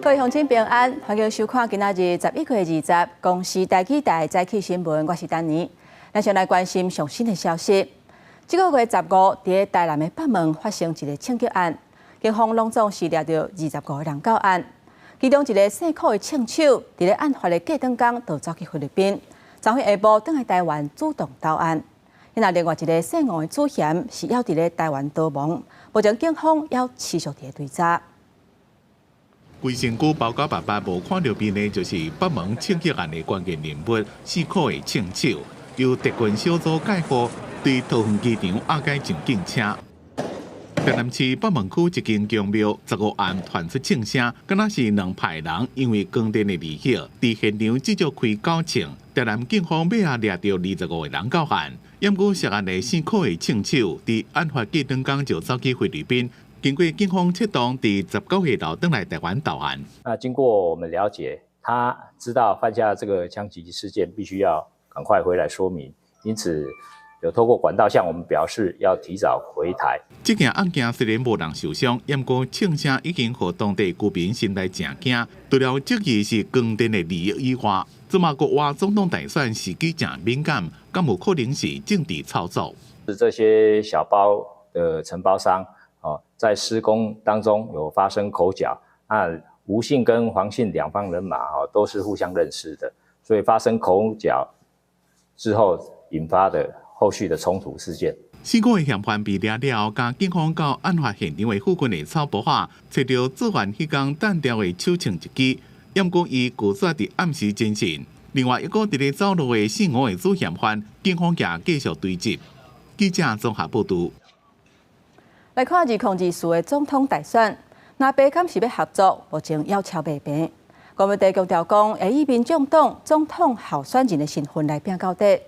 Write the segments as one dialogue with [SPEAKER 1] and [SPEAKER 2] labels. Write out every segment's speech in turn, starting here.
[SPEAKER 1] 各位鄉親平安，歡迎收看今仔日11月20公視台語台早起新聞，我是丹妮。咱先來關心上新的消息。這個月十五，佇台南的北門發生一个槍擊案，警方攏總是掠著25個人到案，其中一个姓柯的槍手，佇咧案發的隔轉工就走去菲律賓，昨昏下晡轉來台灣主動投案。那另外一个姓黃的主嫌是猶佇咧台灣逃亡，目前警方猶持續佇咧追查。
[SPEAKER 2] 規身軀包甲白白無看著面的，就是北門槍擊案的關鍵人物，姓柯的槍手，由特勤小組介護，對桃園機場押解上警車。台南市北門區一間宮廟15暗傳出槍聲，敢若是兩派人因為光電的利益，佇現場繼續開狗槍。台南警方尾仔掠著25個人到案，毋過涉案的姓柯的槍手，佇案發隔轉工就走去菲律賓。經過警方策動，佇19號晝轉來台灣投案。
[SPEAKER 3] 那經過我們了解，他知道犯下這個槍擊事件，必須要趕快回來說明，因此有透過管道向我們表示要提早回台。
[SPEAKER 2] 這件案件雖然無人受傷，毋過槍聲已經予當地居民心內誠驚。除了質疑是光電的利益以外，這馬國外總統大選時機誠敏感，敢有可能是政治操作？
[SPEAKER 3] 是這些小包的承包商。哦，在施工當中有發生口角，那吳姓跟黃姓兩方人馬哦都是互相認識的，所以發生口角之後引發的後續的衝突事件。
[SPEAKER 2] 四個嫌犯被抓了，佮警方到案發現場的附近的草埔仔，揣著作案彼工彈掉的手槍一支，毋過伊拒絕佇暗時偵訊。另外一個佇咧走路的姓吳的主嫌犯，警方也繼續追緝。記者綜合報導。
[SPEAKER 1] 來看2024的總統大選，藍白敢是欲合作，目前猶敲袂平。柯文哲強調講，會以民眾黨總統候選人的身份來拼到底。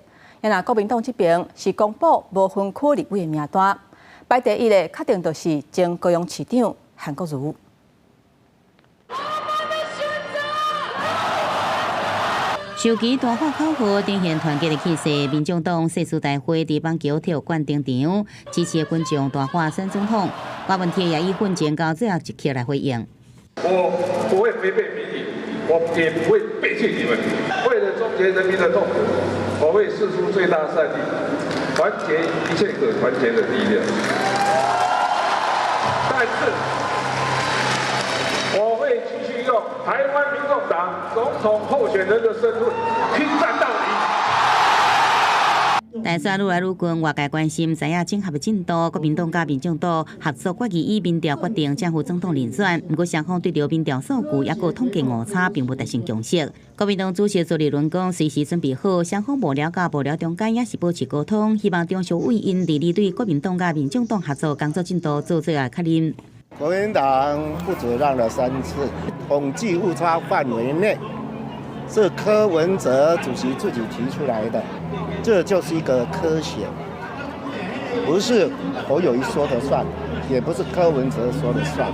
[SPEAKER 1] 若國民黨這邊是公布無分區立委的名單，排第一的確定就是前高雄市長韓國瑜。
[SPEAKER 4] 手機大喊口號，展現團結的氣勢。民眾黨誓師大會佇板橋體育館登場，支持的群眾大喊選總統。柯文哲也以奮戰到最後一刻來回應。
[SPEAKER 5] 我不會違背民意，我也不會背棄你們。為了終結人民的痛苦，我會釋出最大善意，團結一切可團結的力量。但是，我會繼續用台灣民眾黨總統候選人的身份拼戰到底。
[SPEAKER 4] 大選愈來愈近，外界關心知影整合的進度。國民黨佮民眾黨合作決議以民調決定正副總統人選，毋過雙方對著民調數據抑閣統計誤差，並無達成共識。國民黨主席朱立倫講，隨時準備好，雙方幕僚佮幕僚中間也是保持溝通，希望中小委因致力對國民黨佮民眾黨合作工作進度做最後確認。
[SPEAKER 6] 國民黨不止讓了三次，統計誤差範圍內，是柯文哲主席自己提出來的，這就是一個科學，不是侯友宜說的算，也不是柯文哲說的算。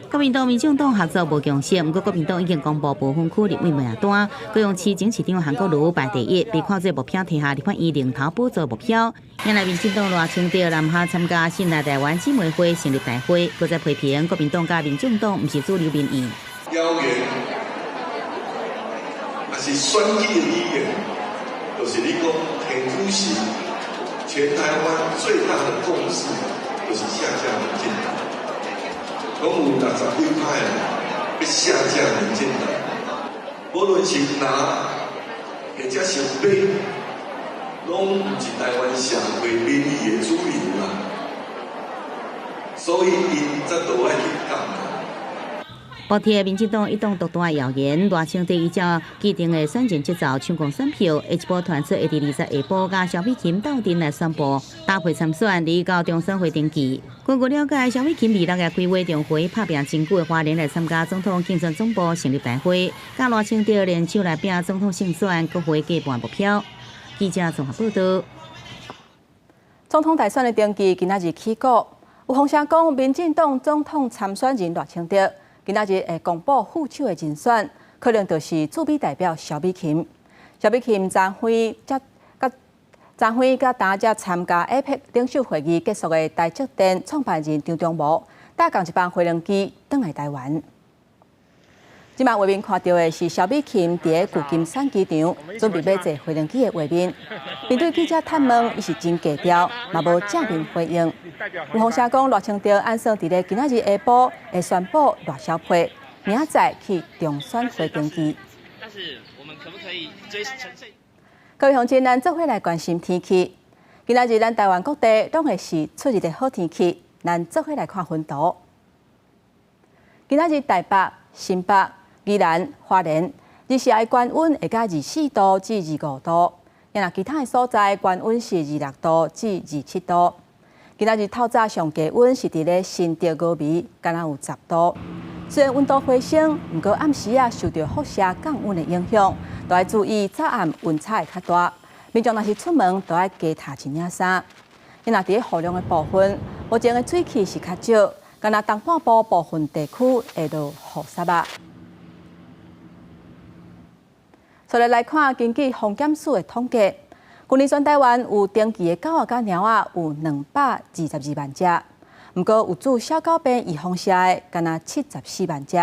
[SPEAKER 4] 國民黨、民眾黨合作無共識，毋過國民黨已經公布無分區立委名單，高雄市前市長韓國瑜排第一，被看做目標提下立法院領頭寶座目標。原來民進黨賴清德南下參加新來台灣姊妹會成立大會，閣再批評國民黨佮民眾黨毋是主流民意。
[SPEAKER 7] 謠言，抑是選舉的語言，就是你講田馥甄，全台灣最大的共識就是下架民進黨。講有60幾擺欲下架民進黨，無論是藍或者是白，攏毋是台灣社會民意的主流啦，所以𪜶才都愛去講。
[SPEAKER 4] 駁斥民進黨一黨獨大謠言，賴清德依照既定的選戰節奏搶攻選票，下一步傳出會佇20下晡佮蕭美琴鬥陣來宣布搭配參選，離到中選會登記。根據了解，蕭美琴26日規劃重回拍拚真久的花蓮來參加總統競選總部成立大會，佮賴清德聯手來拼總統勝選，國會過半目標。記者綜合報導。
[SPEAKER 1] 總統大選的登記今仔日起鼓，有風聲講，民進黨總統參選人賴清德今仔日會公布副手的人選，可能就是駐美代表蕭美琴。蕭美琴昨昏才佮昨昏佮今才參加 APEC 領袖會議結束的台積電創辦人張忠謀，搭仝一班飛行機轉來台灣。這擺畫面看著的是蕭美琴佇舊金山機場準備欲坐飛行機的畫面。面對記者探問，伊是真低調，嘛無正面回應。有風聲講賴清德按算佇咧今仔日下晡會宣布賴蕭配，明仔載去重選飛行機。
[SPEAKER 8] 但是我們可不可以追
[SPEAKER 1] 各位鄉親，咱做伙來關心天氣。今仔日咱台灣各地攏會是出日的好天氣，咱做伙來看雲圖。今仔日台北、新北、宜蘭、花蓮，日時的高溫會到24度至25度，若其他的所在高溫是26度至27度。今仔日透早上低溫是佇咧新竹峨眉，敢若有10度。雖然溫度回升，毋過暗時仔受著輻射降溫的影響，都愛注意早暗溫差會較大。民眾若是出門，都愛加疊一領衫。若佇咧雨量的部分，目前的水汽是較少，敢若東半部部分地區會落雨雪仔。再來來看，根據防檢署的統計，去年全台灣有登記的狗仔佮貓仔有222萬隻，毋過有注小狗病預防射的，敢若74萬隻。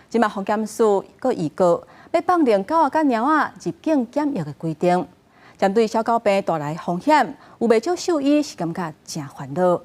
[SPEAKER 1] 這擺防檢署閣預告，欲放寬狗仔佮貓仔入境檢疫的規定，針對小狗病帶來風險，有袂少獸醫是感覺誠煩惱。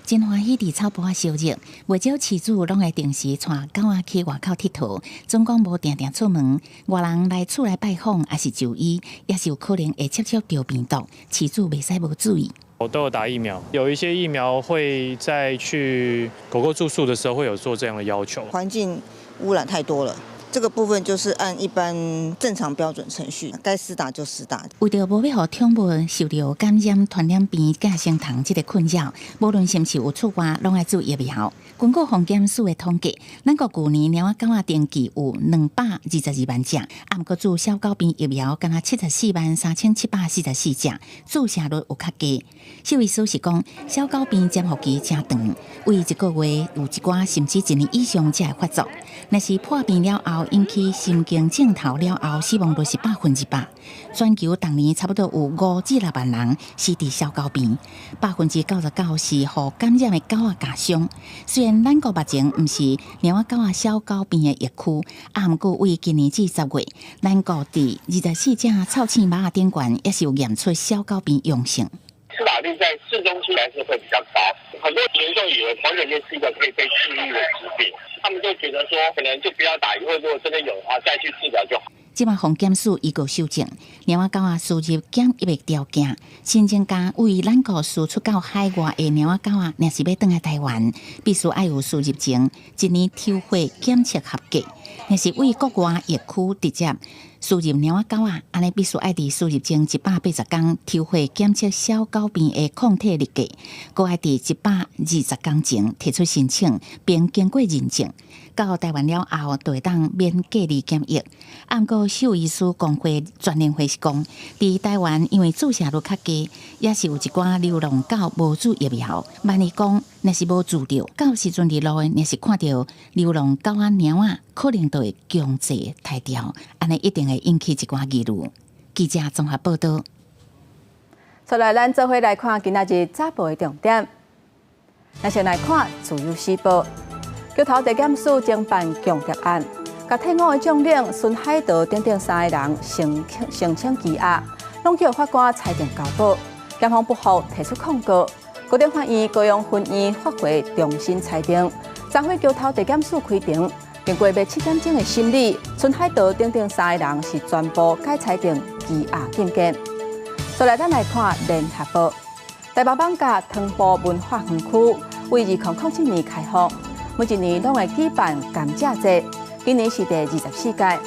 [SPEAKER 9] 真歡喜佇草埔仔燒熱，袂少飼主攏會定時帶狗仔去外口𨑨迌。總講無定定出門，外人來厝內拜訪，抑是就醫，也是有可能會接觸著病毒，飼主袂使無注意。
[SPEAKER 10] 我都有打疫苗，有一些疫苗會在去狗狗住宿的時候會有做這樣的要求。
[SPEAKER 11] 環境污染太多了。這個部分就是按一般正常標準程序，該施打就施打。
[SPEAKER 9] 為著無欲予寵物受著感染傳染病寄生蟲這個困擾，無論是毋是有出外，攏愛注疫苗。根據防檢署的統計，咱國舊年貓仔狗仔登記有222萬隻，啊，毋過注小狗病疫苗敢若74萬3744隻，注射率有較低。獸醫師是講，小狗病潛伏期誠長，為一個月有一寡，甚至一年以上才會發作。若是破病了後，引起神經症頭了後，死亡率是100%。全球逐年差不多有5至6萬人死佇小狗病，99%是予感染的狗仔咬傷。雖然咱國目前毋是貓仔狗仔小狗病的疫區，啊，毋過為今年至10月，咱國佇24隻臭鼠貓仔頂懸，也是有驗出小狗病陽性。
[SPEAKER 12] 施打率在市中心還是會比較高，很多民眾以為狂犬病是一個可以被治癒的疾病，他們就覺得說可能就不要打，以後如果真的有的話再去治療就好。
[SPEAKER 9] 這擺防檢署預告修正，貓仔狗仔輸入檢疫的條件，新增加為咱國輸出到海外的貓仔狗仔，若是欲轉來台灣，必須愛有輸入前一年抽血檢測合格。若是為國外疫區直接輸入貓仔狗仔，按呢必須愛佇輸入前180天抽血檢測小狗病的抗體力價，閣愛佇120天前提出申請，並經過認證。到台灣了後，就會當免隔離檢疫。啊，毋過獸醫師公會全聯會是講，佇台灣因為注射率較低，也是有一寡流浪狗無注疫苗。萬一講若是無注著，到時陣佇路的，若是看著流浪狗仔、貓仔，可能就會強制刣掉，按呢一定會引起一寡疑慮。記者綜合報導。
[SPEAKER 1] 接來，咱做伙來看今仔日早報的重點。咱先來看《自由時報》。橋頭地檢署偵辦強盜案，共退伍的將領孫海德等等三个人申請羈押，攏予法官裁定交保。檢方不服，提出抗告。高等法院高雄分院發回重新裁定，昨昏橋頭地檢署開庭，經過欲7點鐘的審理，孫海德等等三个人是全部改裁定羈押禁見。再來，咱來看聯合報，台北艋舺湯埔文化園區為2007年開放。每一年攏會舉辦甘蔗節，今年是第24屆。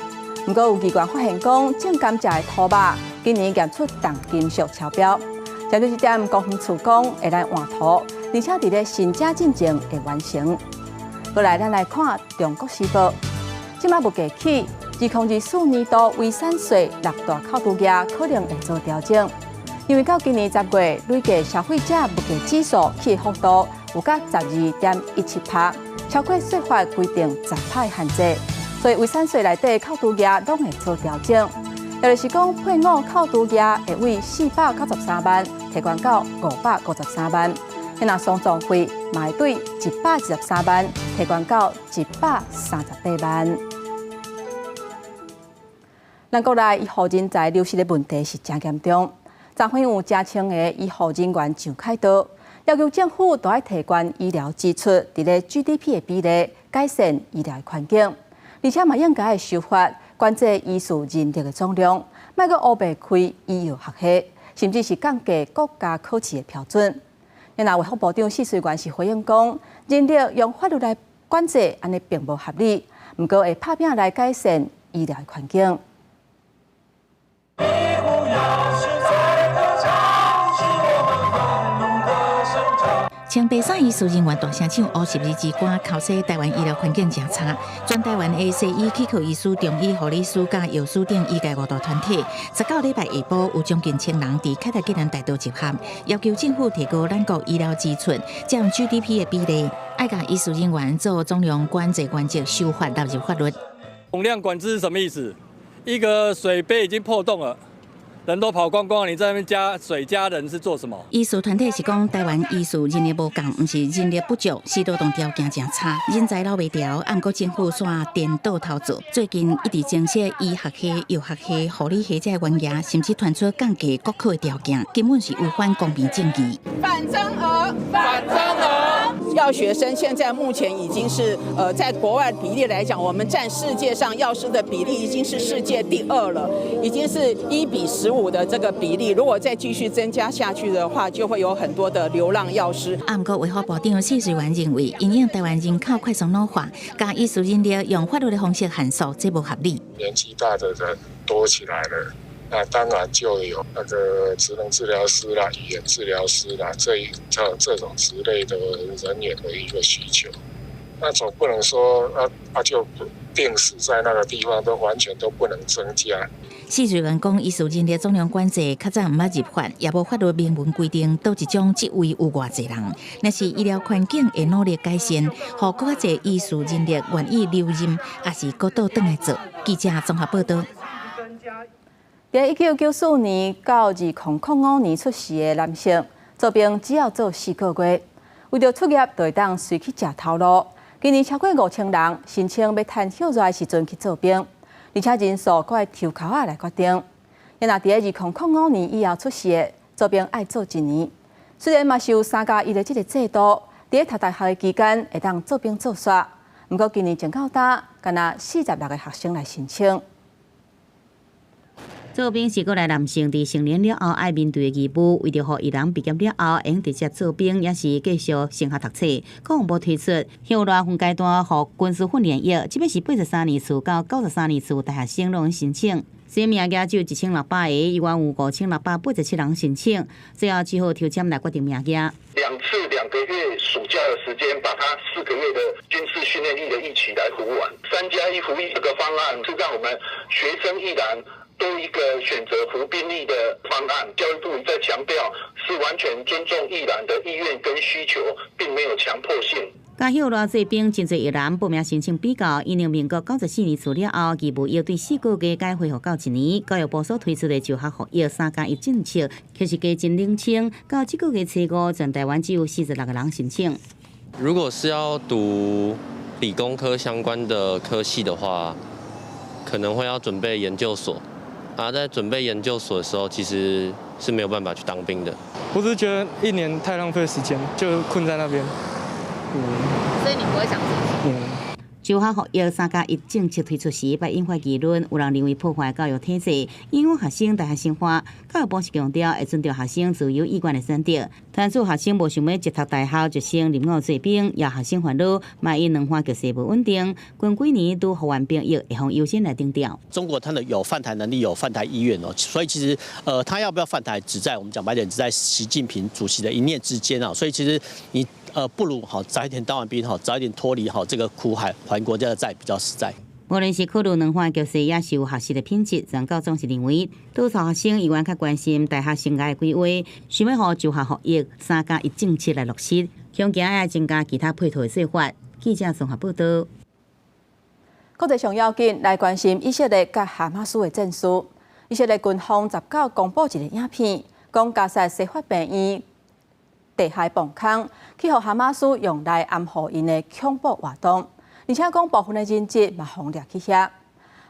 [SPEAKER 1] 毋過有議員發現講，種甘蔗的土肉今年驗出重金屬超標。針對這點，公園處講會來換土，而且佇咧新正進前會完成。過來，咱來看《中國時報》，這擺物價起，2024年度遺產稅六大扣除額可能會做調整，因為到今年10月累計消費者物價指數起的幅度有甲12.17趴。超過稅法規定10趴限制，所以遺產稅內底扣除額攏會做調整。也就是講，配偶扣除額會為493萬提懸到553萬，若喪葬費嘛會對123萬提懸到138萬。咱國內醫護人才流失的問題是誠嚴重，昨昏有成千个醫護人員上凱道，要求政府都愛提懸醫療支出佇咧 GDP 的比例，改善醫療的環境，而且嘛應該修法管制醫師人力的總量，莫閣烏白開醫藥學系，甚至是降低國家考試的標準。若衛福部長許瑞元是回應講，人力用法律來管制，按呢並無合理，毋過會拍拚來改善醫療的環境。
[SPEAKER 7] 醫護藥師在歌唱，是我們奮怒的生長。
[SPEAKER 9] 穿白衫醫事人員大聲唱烏十字之歌，哭訴台灣醫療環境誠差。全台灣的西醫、齒科醫師、中醫、護理師佮藥師等醫界五大團體，19禮拜下晡有將近千人佇凱達格蘭大道集合，要求政府提高咱國醫療支出佔 GDP 的比例，愛共醫事人員做總量管制原則修法納入法律。
[SPEAKER 13] 總量管制是什麼意思？一個水杯已經破洞了，人都跑光光，你在那邊加水加人是做什麼？
[SPEAKER 9] 醫師團體是講，台灣醫師人力無夠，毋是人力不足，是勞動條件誠差，人才留袂牢。毋過政府煞顛倒頭做，最近一直增設醫學系、藥學系、護理系這專業，甚至傳出降低國考的條件，根本是違反公平正義。
[SPEAKER 14] 反增額，反增額。藥學生現在目前已經是，在國外比例來講，我們佔世界上藥師的比例已經是世界第二了，已經是1比15的這個比例。如果再繼續增加下去的話，就會有很多的流浪藥師。
[SPEAKER 9] 啊，毋過衛福部長許瑞元認為，因應台灣人口快速老化，共醫師人力用法律的方式限縮，這無合理。
[SPEAKER 15] 年紀大的人多起來了，那當然就有那個職能治療師啦、語言治療師啦，這一這這種職類的人員的一個需求。那總不能說就定死在那個地方，都完全都不能增加。
[SPEAKER 9] 許瑞元講，醫師人力總量管制較早毋捌入法，也無法律明文規定佗一種職位有偌濟人。若是醫療環境會努力改善，予閣較濟醫師人力願意留任，抑是閣倒轉來做。記者綜合報道。
[SPEAKER 1] 佇1994年到2005年出世的男性，做兵只要做4個月，為著出業，就會當隨去食頭路。今年超過5000人申請欲趁歇熱的時陣去做兵，而且人數閣會抽籤仔來決定。若佇2005年以後出世的，做兵愛做一年。雖然嘛是有3加1的這個制度，佇咧讀大學的期間會當做兵做煞。毋過今年前到今，干焦46個學生來申請。
[SPEAKER 4] 做兵是國內男性佇成年了後愛面對的義務，為著予藝人畢業了後會用直接做兵，抑是繼續升學讀冊。國防部推出歇熱分階段予軍事訓練役，這擺是83年次到93年次大學生攏申請。新名額只有1600個，以往有5687人申請，最後只好抽籤來決定名額。
[SPEAKER 16] 2次2個月暑假的時間，把他4個月的軍事訓練役的役期來服完。3加1服役這個方案是讓我們學生役男多一個選擇服兵役的方案。教育部一再強調，是完全尊重役男的意願跟需求，並沒有強迫性。
[SPEAKER 4] 佮歇熱做兵真濟役男報名申請比較，因為民國94年次了後，義務役對4個月改恢復到一年。教育部所推出的就學服役3加1政策，卻是加真冷清。到這個月初五，全台灣只有46個人申請。
[SPEAKER 17] 如果是要讀理工科相關的科系的話，可能會要準備研究所。啊，在準備研究所的時候，其實是沒有辦法去當兵的。
[SPEAKER 18] 我只是覺得一年太浪費時間，就困在那邊。
[SPEAKER 19] 所以你不會想做？
[SPEAKER 18] 嗯。
[SPEAKER 4] 就學服役3加1政策推出時，捌引發議論，有人認為破壞教育體制，影響學生大學生活。教育部是強調會尊重學生自由意願的選擇。團體學生無想欲直讀大學就先入伍做兵，也學生煩惱，萬一兩岸局勢無穩定，近幾年拄服完兵役會予優先來徵調。
[SPEAKER 20] 中國他的有犯台能力，有犯台意願哦，所以其實，他要不要犯台，只在我們講白點，只在習近平主席的一念之間啊。所以其實你。不如好早一點當完兵，好早一點脫離好這個苦海，還國家的債比較實在。
[SPEAKER 4] 無論是考慮兩岸局勢，抑是有學習的品質，專家總是認為，多數學生依然較關心大學生涯的規劃，想欲予就學服役3加1政策來落實，恐驚愛增加其他配套的做法。記者綜合報道。
[SPEAKER 1] 國際上要緊來關心以色列佮哈馬斯的戰事。以色列軍方19公布一個影片，講加薩西法病院。地下磅空，去予哈馬斯用來掩護𪜶的恐怖活動，而且講部分的人質嘛予掠去遐。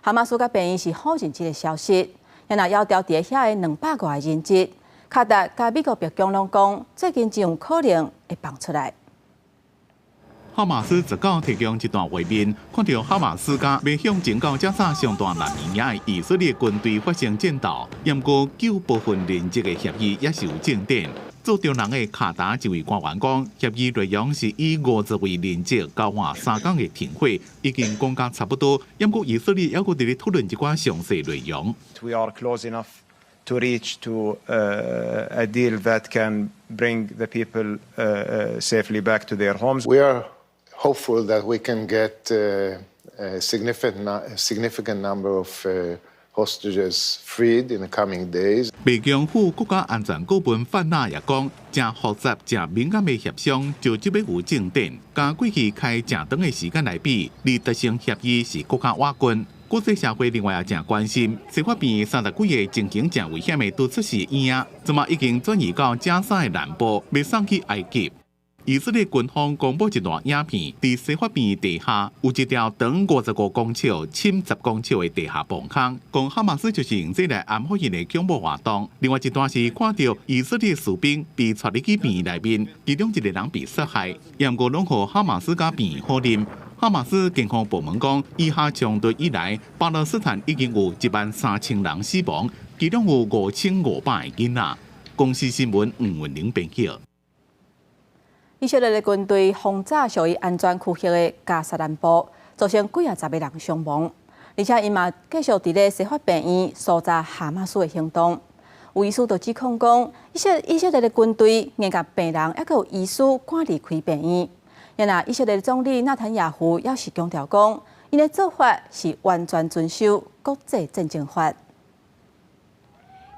[SPEAKER 1] 哈馬斯佮病院是否認這个消息，也若猶牢佇遐的200外个人質，卡達佮美國白宮攏講，最近真有可能會放出來。
[SPEAKER 2] 哈馬斯19提供一段畫面，看著哈馬斯共欲向前到加沙上大難民營的以色列軍隊發生戰鬥，毋過救部分人質的協議猶是有進展。做中人的卡達一位官員講，協議內容是以50位人質交換3工的停火，已經講甲差不多。毋過以色列猶閣佇咧討論一寡詳細內容。
[SPEAKER 21] We are close enough to reach to a deal that can bring the people safely back to their homes.
[SPEAKER 15] We are hopeful that we can get a significant number of hostages freed in the coming days.
[SPEAKER 2] 白宮副國家安全顧問范納也講，誠複雜、誠敏感的協商就這欲有進展。佮過去開誠長的時間來比，離達成協議是閣較倚近。國際社會另外也誠關心，西法邊30幾个情形誠危險的拄出世嬰仔，這馬已經轉移到加沙的南部，欲送去埃及。以色列軍方公布一段影片，佇西法邊地下有一條長55公尺、深10公尺的地下磅空，講哈馬斯就是用這來掩護𪜶的恐怖活動。另外一段是看著以色列士兵被帶入去病院內面，其中一个人被殺害，毋過攏予哈馬斯佮病院否認。哈馬斯健康部門講，以哈衝突以來，巴勒斯坦已經有1萬3000人死亡，其中有5500個囡仔。公視新聞吳文玲編輯。
[SPEAKER 1] 以色列的軍隊轟炸屬於安全區域的加薩南部，造成幾仔十个人傷亡。而且，𪜶嘛繼續佇咧西法病院搜查哈馬斯的行動。有醫師就指控講，以色列的軍隊硬共病人猶閣有醫師趕離開病院。若以色列總理納坦雅胡猶是強調講，𪜶的做法是完全遵守國際戰爭法。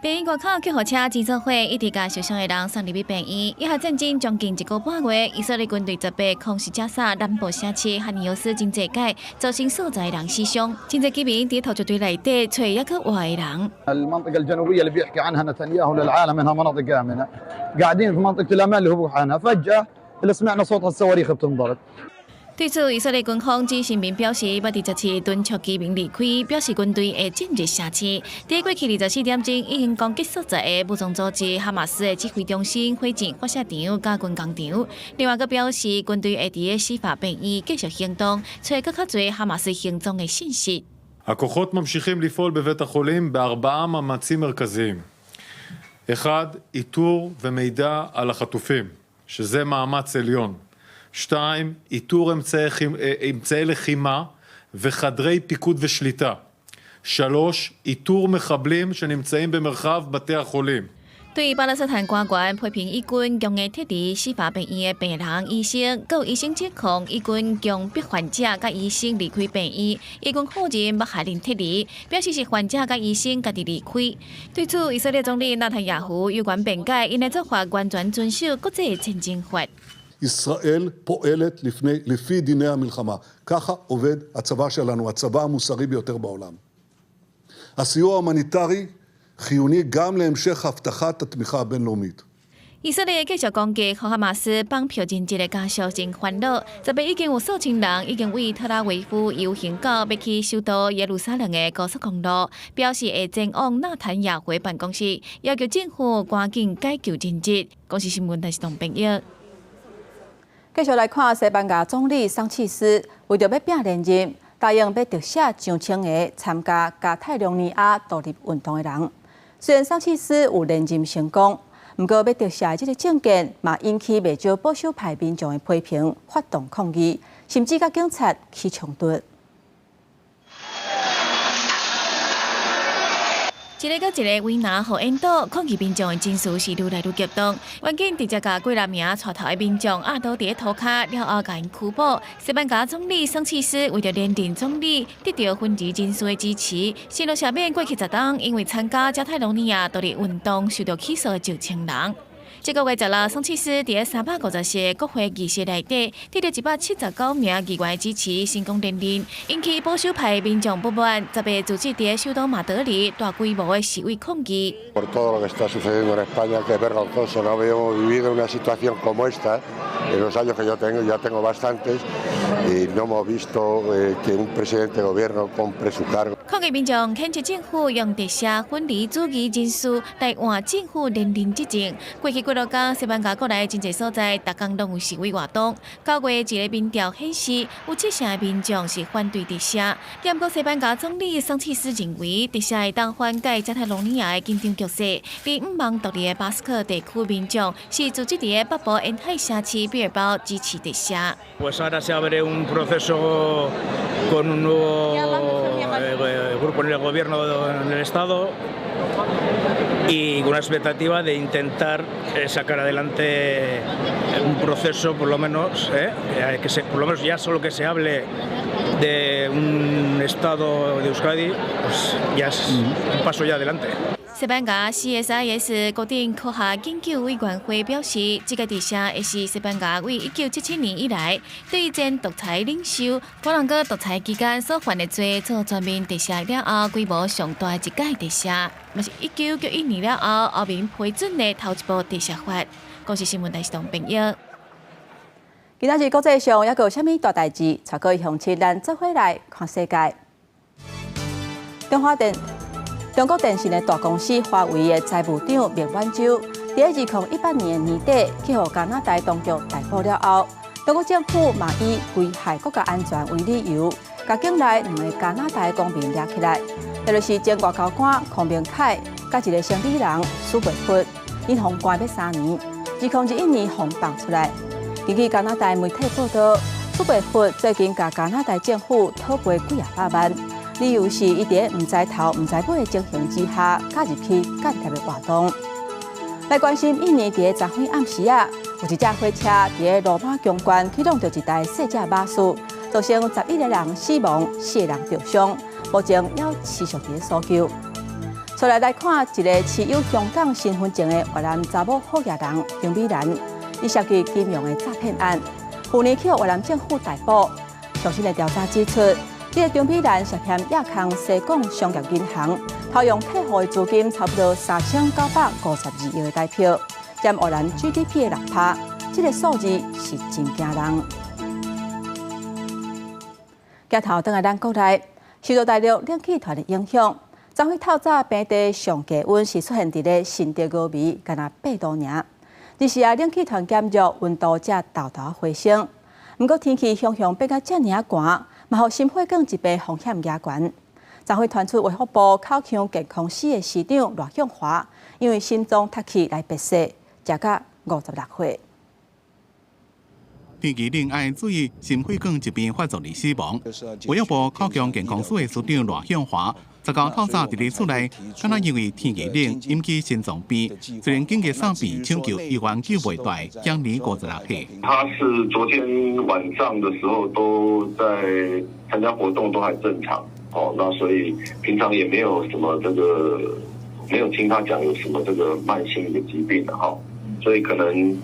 [SPEAKER 22] 病院外口救護車真做伙，一直共受傷的人送入去病院。以哈戰爭將近一個半月，以色列軍隊18空襲加薩南部城市漢尼尤斯真濟擺，造成數十个人死傷。真濟居民佇投石堆內底揣猶閣活的人。
[SPEAKER 5] المنطقة الجنوبية اللي بيحكي عنها نتنياهو للعالم انها مناطق آمنة، قاعدين في منطقة الأمان اللي هو بيحكي عنها، فجأة اللي سمعنا صوت الصواريخ بتنضرب.
[SPEAKER 22] 對此，以色列軍方指聲明表示，欲佇17敦促居民離開，表示軍隊會進入城市。佇過去24點鐘，已經攻擊數十个武裝組織哈馬斯的指揮中心、火箭發射場佮軍工廠。另外，閣表示軍隊會佇西法病院繼續行動，揣閣較濟哈馬斯行蹤的信息。
[SPEAKER 23] הכוחות ממשיכים לפעול בבית החולים בארבעה מאמצים מרכזיים. אחד, איתור ומידע על החטופים, שזה מאמץ עליון. שתיים, איתור אמצעי לחימה וחדרי פיקוד ושליטה. שלוש, איתור מחבלים שנמצאים במרחב בתי החולים.
[SPEAKER 22] 對巴勒斯坦官員批評以軍強硬撤離西法病院的病人、醫生，閣有醫生指控以軍強迫患者佮醫生離開病院，以軍否認欲下令撤離，表示是患者佮醫生家己離開。對此，以色列總理納坦雅胡有關辯解，𪜶的做法完全遵守國際戰爭法。
[SPEAKER 7] ישראל פועלת לפי דיני המלחמה. ככה עובד הצבא שלנו, הצבא המוסרי ביותר בעולם. הסיוע ההומניטרי חיוני גם להמשך הבטחת התמיכה הבינלאומית.
[SPEAKER 22] 以色列繼續攻擊哈馬斯綁票人質的家屬真煩惱。18已經有數千人已經對特拉維夫遊行到欲去首都耶路撒冷的高速公路，表示會前往納坦雅胡辦公室，要求政府趕緊解救人質。公視新聞台是董編譯。
[SPEAKER 1] 繼續來看西班牙總理桑切斯為著欲拼連任，答應欲特赦上千个參加加泰隆尼亞獨立運動的人。雖然桑切斯有連任成功，毋過欲特赦的這個政見，嘛引起袂少保守派民眾的批評，發動抗議，甚至佮警察起衝突。
[SPEAKER 22] 一个閣一个圍欄予緣倒，抗議民眾的情緒是愈來愈激動。員警直接共幾若名帶頭的民眾壓倒佇咧塗跤，了後共𪜶拘捕。西班牙總理桑切斯為著連任總理，得著分離人士的支持，承諾赦免過去10冬因為參加加泰隆尼亞獨立運動受著起訴的上千人。這個月16，桑切斯佇350席國會議席內底，得著179名議員支持，成功連任，引起保守派民眾不滿，10日組織佇首都馬德里大規模的示威抗議。
[SPEAKER 3] Por todo lo que está sucediendo en España, que es vergonzoso, no habíamos vivido una situación como esta en los años que yo tengo, ya tengo bastantes, y no hemos visto que un presidente de gobierno compre su cargo.
[SPEAKER 22] 抗議民眾譴責政府用特赦分離主義人士來換政府連任執政。過去幾落工，西班牙國內真濟所在，逐工攏有示威活動。9月一个民調顯示，有七成的民眾是反對特赦。毋過西班牙總理桑切斯認為，特赦會當緩解加泰隆尼亞的緊張局勢。而向望獨立的巴斯克地區民眾是組織佇北部沿海城市畢爾包支持特赦。
[SPEAKER 6] Pues ahora se abre un proceso con un nuevo grupo en el gobierno del Estado y con una expectativa de intentar sacar adelante un proceso, por lo menos, por lo menos ya solo que se hable de un Estado de Euskadi, pues ya es un paso ya adelante.
[SPEAKER 22] 西班牙 CSIS 高等科學研究委員會表示，這个特赦會是西班牙為1977年以來對前獨裁領袖佛朗哥獨裁期間所犯的罪做全面特赦了後，規模上大的一屆特赦，嘛是1991年了後歐盟批准的頭一部特赦法。公視新聞台是董朋友。
[SPEAKER 1] 今仔日國際上猶閣有啥物大代誌？帶各位鄉親咱做伙來看世界。中國電信的大公司華為的財務長孟晚舟，佇2018年年底去予加拿大當局逮捕了後，中國政府嘛以危害國家安全為理由，共境內兩个加拿大公民掠起來，彼就是前外交官孔明凱，佮一个生理人史培弗，𪜶予關欲3年，2021年予放出來。根據加拿大媒體報道，史培弗最近共加拿大政府討賠幾仔百萬。理由是伊佇毋知頭毋知尾的情形之下，加入去間諜的活動。來關心印尼佇咧昨昏暗時仔，有一隻火車佇咧羅馬強關去挵著一台細隻巴士，造成11个人死亡，四个人著傷，目前猶持續佇咧搜救。再來來看一个持有香港身份證的越南查某好額人張美蘭，伊涉及金融的詐騙案，去年去予越南政府逮捕。最新的調查指出，這个張美蘭涉嫌夜空西貢商業銀行偷用客戶的資金，差不多3952億的台票，佔越南 GDP 的6%，這个數字是真驚人。鏡頭轉來咱國內，受到大陸冷氣團的影響，昨昏透早平地上低溫是出現佇咧新竹峨眉，干焦8度爾。這時啊，冷氣團減弱，溫度才沓沓回升。毋過天氣雄雄變甲遮爾寒，嘛予心血管疾病風險加懸。昨昏傳出衛福部口腔健康司的司長賴向華，因為心臟突起來辭世，時甲56歲。
[SPEAKER 2] 天氣冷愛注意心血管疾病發作而死亡。衛福部口腔健康司的司長賴向華，19透早佇咧厝內，敢若因為天氣冷引起心臟病，雖然緊急送病搶救，醫院救袂回，享年56歲。
[SPEAKER 8] 他是昨天晚上的時候都在參加活動，都還正常。哦，那所以平常也沒有什麼這個，沒有聽他講有什麼這個慢性的疾病的哈，所以可能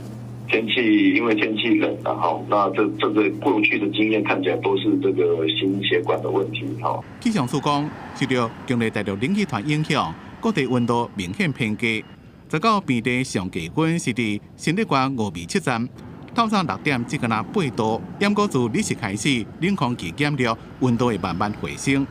[SPEAKER 8] 天氣因為天氣冷了哈，那這個過去的經驗看起來都是這個心血管的問題哈。
[SPEAKER 2] 氣象署講，受著強烈大陸冷氣團影響，各地溫度明顯偏低。19平地上低溫是佇新竹縣峨眉7站，透早6點只干焦8度，毋過自日時開始，冷空氣減弱，溫度會慢慢回升。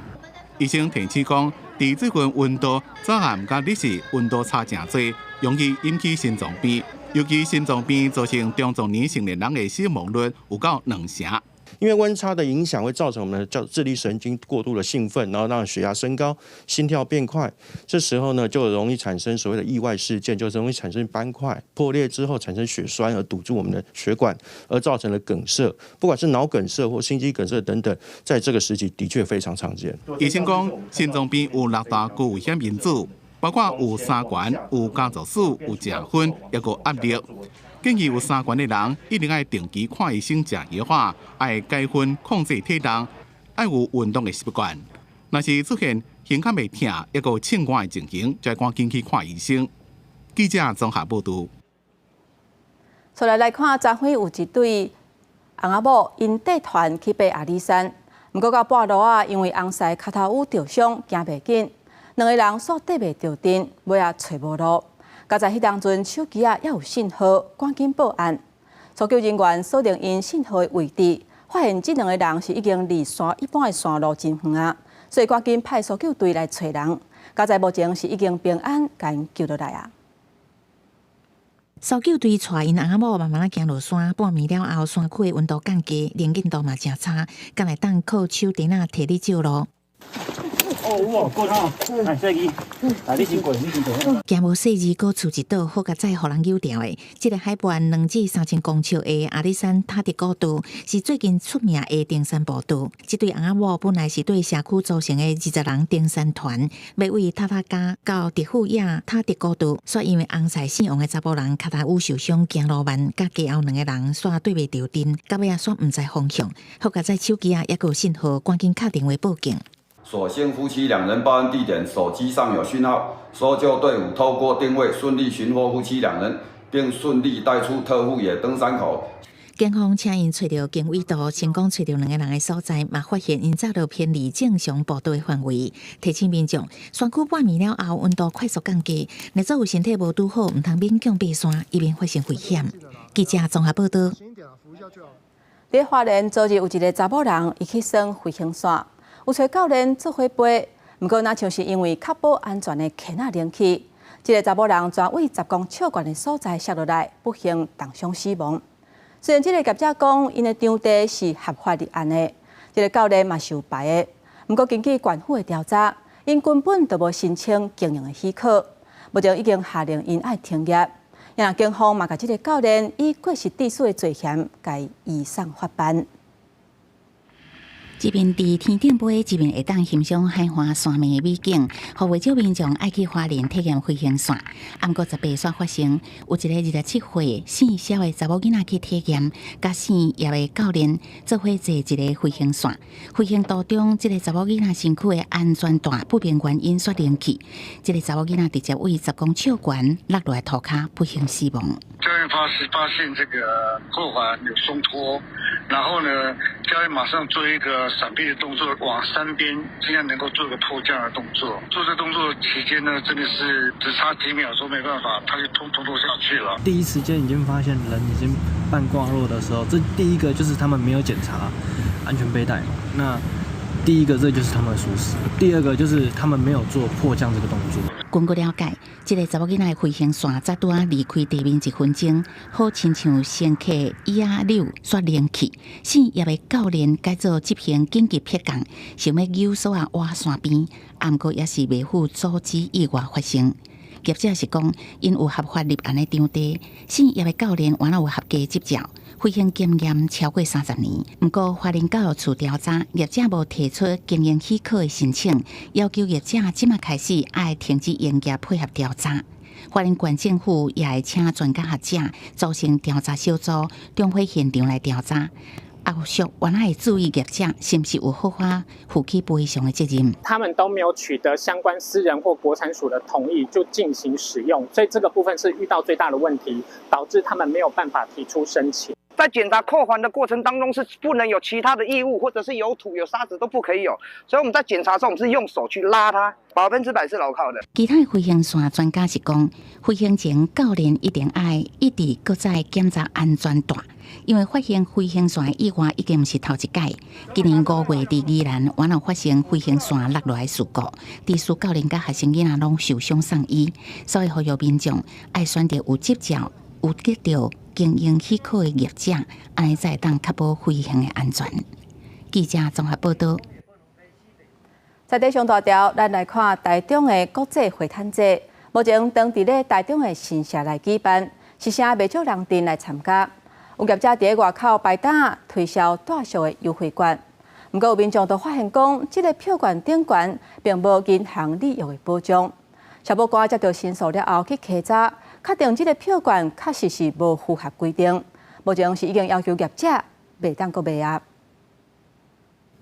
[SPEAKER 2] 醫生提醒講，佇最近溫度早暗佮日時溫度差誠濟，容易引起心臟病，尤其心臟病造成中壯年成年人的死亡率有到2成。
[SPEAKER 24] 因為溫差的影響會造成我們的叫自律神經過度的興奮，然後讓血壓升高，心跳變快。這時候呢，就容易產生所謂的意外事件，就是容易產生斑塊破裂之後產生血栓而堵住我們的血管，而造成了梗塞。不管是腦梗塞或心肌梗塞等等，在這個時期的確非常常見。
[SPEAKER 2] 醫生講，心臟病有六大高危險因子，包括有三懸、有家族史、有食薰，抑閣壓力。建議有三懸的人一定愛定期看醫生、食藥仔，愛改薰控制體重，愛有運動的習慣。若是出現胸腔會疼，抑閣凊汗的情形，就愛趕緊去看醫生。記者綜合報導。
[SPEAKER 1] 再來來看，昨昏有一對翁仔某𪜶帶團去爬阿里山，毋過到半路仔，因為翁婿跤頭趺著傷，行袂緊，兩个人煞綴袂著陣，尾仔揣無路。佳哉彼當陣手機仔猶有信號，趕緊報案。搜救人員鎖定𪜶信號的位置，發現這兩个人是已經離山一般的山路真遠啊，所以趕緊派搜救隊來揣人。佳哉目前是已經平安共𪜶救落來啊。
[SPEAKER 9] 搜救隊帶𪜶翁仔某慢慢仔行落山，半暝了後，山區的溫度降低，能見度嘛誠差，敢會當靠手電仔提咧照路。
[SPEAKER 6] 哦，有哦，過頭，來，這個，來，你先過，你先過。
[SPEAKER 9] 行無細膩，閣厝一倒，好佳哉予人搝著的。這个海拔2至3000公尺的阿里山塔德古道，是最近出名的登山步道。這對翁仔某本來是對社區組成的20人登山團，欲為塔塔加到德富野塔德古道，煞因為翁婿姓王的查埔人跤頭趺受傷，行路慢，佮加後兩个人煞綴袂著陣，到尾仔煞毋知方向。好佳哉手機仔猶閣有信號，趕緊敲電話報警。
[SPEAKER 10] 所幸夫妻兩人報案地點手機上有訊號，搜救隊伍透過定位順利尋獲夫妻兩人，並順利帶出特富野登山口。
[SPEAKER 9] 警方請𪜶揣著經緯圖，成功揣著兩个人的所在，嘛發現𪜶早就偏離正常步道的範圍。提醒民眾，山區半暝了後溫度快速降低，若做有身體無拄好，毋通勉強爬山，以免發生危險。記者綜合報道。
[SPEAKER 1] 佇花蓮昨日有一个查某人，伊去耍飛行傘。有揣教練做伙飛，毋過若像是因為確保安全的牽仔冷去，這个查某人全位10公尺懸的所在摔落來，不幸重傷死亡。雖然這个業者講，𪜶的場地是合法立案的，這个教練嘛是有牌的，毋過根據縣府的調查，𪜶根本就無申請經營的許可，目前已經下令𪜶愛停業。若警方嘛共這个教練以過失致死的罪嫌，共移送法辦。
[SPEAKER 9] 一面佇天頂飛，一面會當欣賞海岸山脈的美景，予袂少民眾愛去花蓮體驗飛行傘。毋過18煞發生，有一个27歲姓蕭的查某囡仔去體驗，佮姓葉的教練做伙坐一个飛行傘。飛行途中，這个查某囡仔身軀的安全帶不明原因煞冷去，這个查某囡仔直接位10公尺懸落落來塗跤，不幸死亡。
[SPEAKER 11] 教練發現這個後環有鬆脫，然後呢，教練馬上做一個閃避的動作，往山邊盡量能夠做個迫降的動作。做這動作期間呢，真的是只差幾秒鐘，沒辦法，他就通通都下去了。
[SPEAKER 12] 第一時間已經發現人已經半掛落的時候，這第一個就是他們沒有檢查安全背帶嘛。那第一個這就是他們的疏失，第二個就是他們沒有做迫降這個動作。
[SPEAKER 9] 根據了解，這个查某囡仔的飛行傘才拄仔離開地面一分鐘，好親像乘客椅仔鈕煞冷去，姓葉的教練改做執行緊急迫降，想欲扭索仔倚山邊，毋過也是袂赴阻止意外發生。業者是講，𪜶有合法立案的場地，姓葉的教練原來有合格執照，飛行經驗超過30年。毋過花蓮教育處調查，業者無提出經營許可的申請，要求業者這馬開始愛停止營業，配合調查。花蓮縣政府也會請專家學者組成調查小組，重回現場來調查。後續原來會注意業者是毋是有好好負起賠償的責任。
[SPEAKER 13] 他們都沒有取得相關私人或國產署的同意就進行使用，所以這個部分是遇到最大的問題，導致他們沒有辦法提出申請。
[SPEAKER 25] 在檢查扣環的過程當中，是不能有其他的異物，或者是有土有沙子都不可以有。所以我們在檢查的時候，我們是用手去拉它，100%是牢靠的。
[SPEAKER 9] 其他的飛行傘專家是講，飛行前教練一定愛一直閣再檢查安全帶，因為發現飛行傘的意外已經毋是頭一擺。今年5月佇宜蘭，原來發生飛行傘落落來事故，致使教練佮學生囡仔攏受傷送醫，所以呼籲民眾愛選擇有執照、有得著經營許可的業者，按呢才會當確保飛行的安全。記者綜合報道。
[SPEAKER 1] 在地上大條，咱來看台中的國際會談節。目前當佇咧台中的新社來舉辦，是啥袂少人陣來參加。有業者佇外口擺檔推銷大俗的優惠券，毋過有民眾都發現講，這个票券頂懸並無銀行履約的保障。消保官接著申訴了後去稽查，確定這个票券確實是無符合規定。目前是已經要求業者袂當閣賣啊。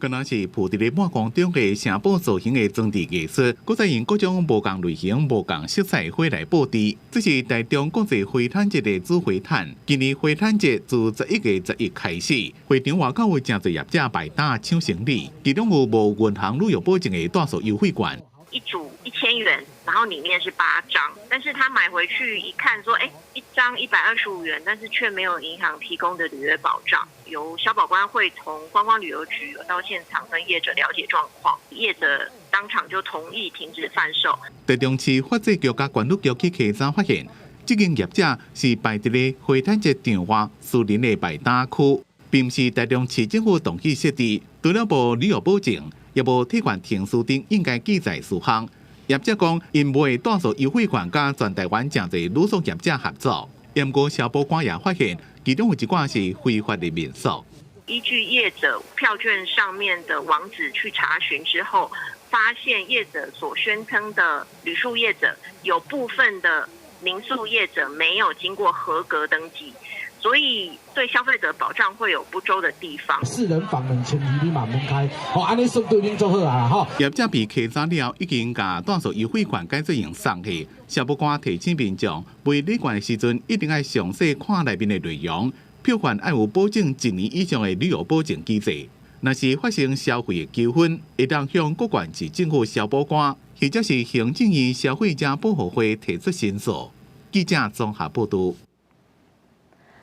[SPEAKER 2] 敢若是浮佇咧半空中的城堡造型的裝置藝術，閣再用各種無仝類型、無仝色彩花來佈置。這是台中國際花壇節的主會壇。今年花壇節自11月11開始，會場外口有誠濟業者擺檔搶生意，其中有無銀行旅遊保證的住宿優惠券。
[SPEAKER 14] 一組1000元，然後裡面是8張，但是他買回去一看，說，哎，一張125元，但是卻沒有銀行提供的履約保障。由消保官會同觀光旅遊局到現場跟業者了解狀況，業者當場就同意停止販售。
[SPEAKER 2] 台中市發展局佮管理局去稽查發現，這間業者是擺佇咧花壇節場外私人的擺檔區，並毋是台中市政府同意設置，除了無旅遊保證，也無退款停書頂應該記載事項。業者講，𪜶賣住宿優惠券，佮全台灣誠濟旅宿業者合作。毋過消保官也發現，其中有一寡是非法的民宿。
[SPEAKER 14] 依據業者票券上面的網址去查詢之後，發現業者所宣稱的旅宿業者有部分的民宿業者沒有經過合格登記。所以對消費者保障會有不周的地方。
[SPEAKER 16] 四人房2200你嘛免開，吼，按呢算對恁做好啊，吼。
[SPEAKER 2] 業者被稽查了，已經共住宿優惠券改做用送的。消保官提醒民眾，買禮券的時陣一定愛詳細看內面的內容，票券愛有保證一年以上的旅遊保證機制。若是發生消費的糾紛，會當向各縣市政府消保官，或者是行政院消費者保護會提出申訴。記者綜合報導。